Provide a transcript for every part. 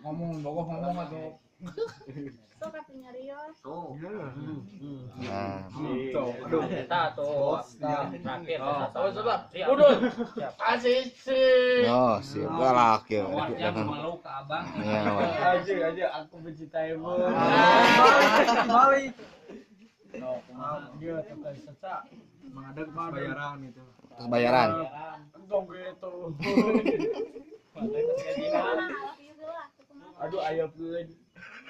Ngomong bogoh ngomong atuh. Sok atuh nyarios. Nah, Aduh, Eta tuh terakhir. Oh, coba. Udah. Asik. oh, siap galak ya. Awasnya malu ke abang. Iya, Wak. Aja aja aku mencintaimu. Balik. Dia tetap sesak. Mengadang bayaran itu. Terus bayaran. Entong gitu. Kumaha I love you heula atuh kumaha. Aduh, ayo beli.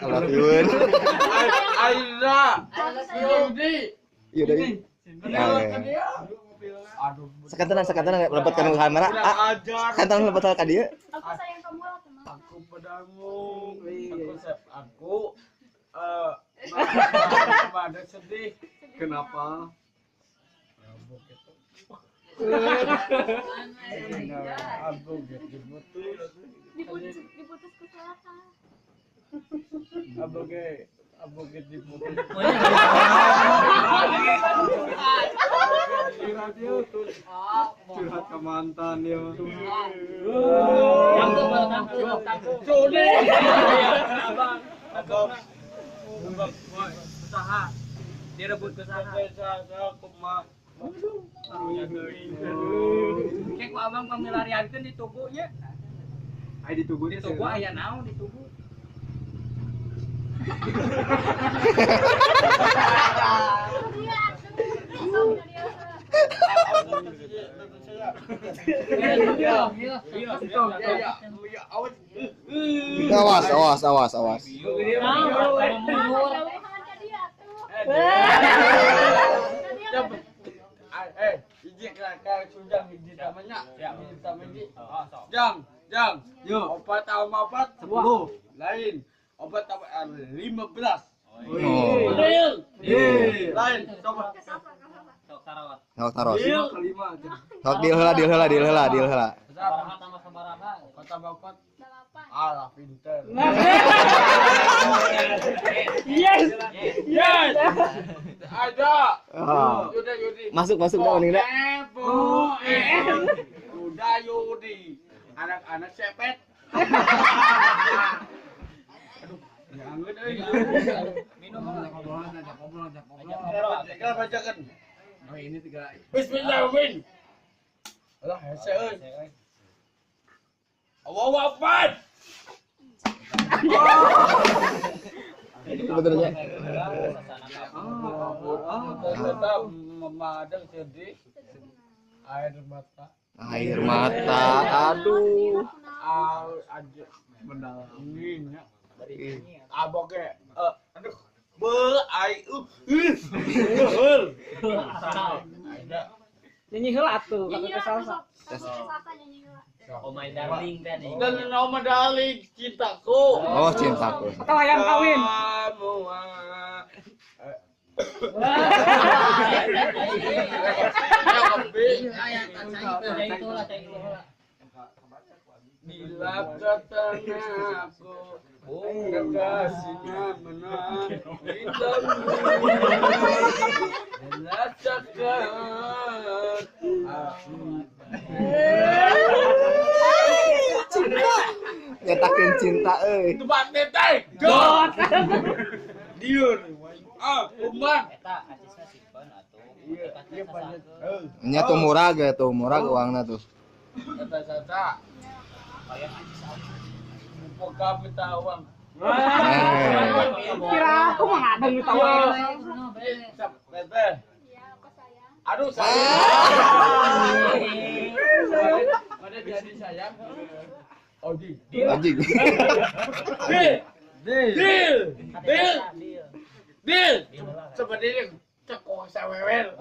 I love you. Aira. Yudi. Iya udah. Iya. Aduh. Sakantenan sakantenan lempet kana kamera. Ah, Ajar. sakantenan lempet ka dieu. Aku sayang kamu lah kumaha. Aku padamu. Aku sep aku pada sedih. Kenapa? Aku gitu diputus. Diputus diputus ku saha? Aku ge aku ge diputus. Curhat yuk tuh. Curhat ke mantan ya. Tangguh, tangguh, tangguh. Judi. Abang, Abang. Abang. usaha. Direbut ke sana. Aku mah. Kayak ku abang pamilariankeun di tubuhnya. Ai ditunggu Di tubuh aya naon di tubuh. Iya atuh. Sok nyarios heula. Iya, iya, iya. Awas, awas, awas, awas. Nah, jauhan ka dia atuh. Ka dia atuh. Eh, hiji ka sujang hiji tamanya. Hiji tamanya. Jang, jang. Yo. Opat tambah opat 10. Lain. Opat tambah 15. Oh. Deal. Yeay. Lain. Coba. Kesapa kesapa. Sok sarawat. Sok taros. Lima kelima aja. Sok deal heula, deal heula, deal heula, deal heula. Sabaraha tambah sabaraha. Opat tambah opat. 8. Alah pinter. Yes. Yes. Ada. Ah. Yaudah Yudi. Masuk, masuk dah mending dah. Udah Yudi. Anak-anak sepet. Aduh, jangan euy. Minum. Ajak ngobrol, ajak ngobrol. Bacakan, bacakan. Oh ini tiga. Bismillahirrahmanirrahim. Alah, hese euy. Allahu Akbar. Benernya. Tetap memadang sedih air mata. Air mata, aduh. Aja Mendalam. ini nya. Abok ge aduh be ai Ada. Nyanyi heula atuh Nyanyi kakak heula salsa. atuh, sok. Kakak salsa nyanyi heula. Oh my darling teh nih. Dan nama darling cintaku. Oh, cintaku. Atau hayang kawin. Kamu Bila katanya aku kekasihnya menang cintamu rasakan aku. Cinta. Nyatakeun cinta euy. Tempat netai. Dot. Diur. Ah, kuman. Eta acisna simpen atuh. Iya, iya banyak. Nya tuh murah ge tuh, murah uangna tuh. Kata Sasa, Kayak acis alis. mumpung kami tahu uang. Eh. Kira aku mah ngadeng minta uang. Teteh. Iya, aku sayang. Aduh, sayang. Mana jadi sayang? Oh, di. Anjing. Deal. Deal. Deal. Deal. Sebenarnya cekok sawewer.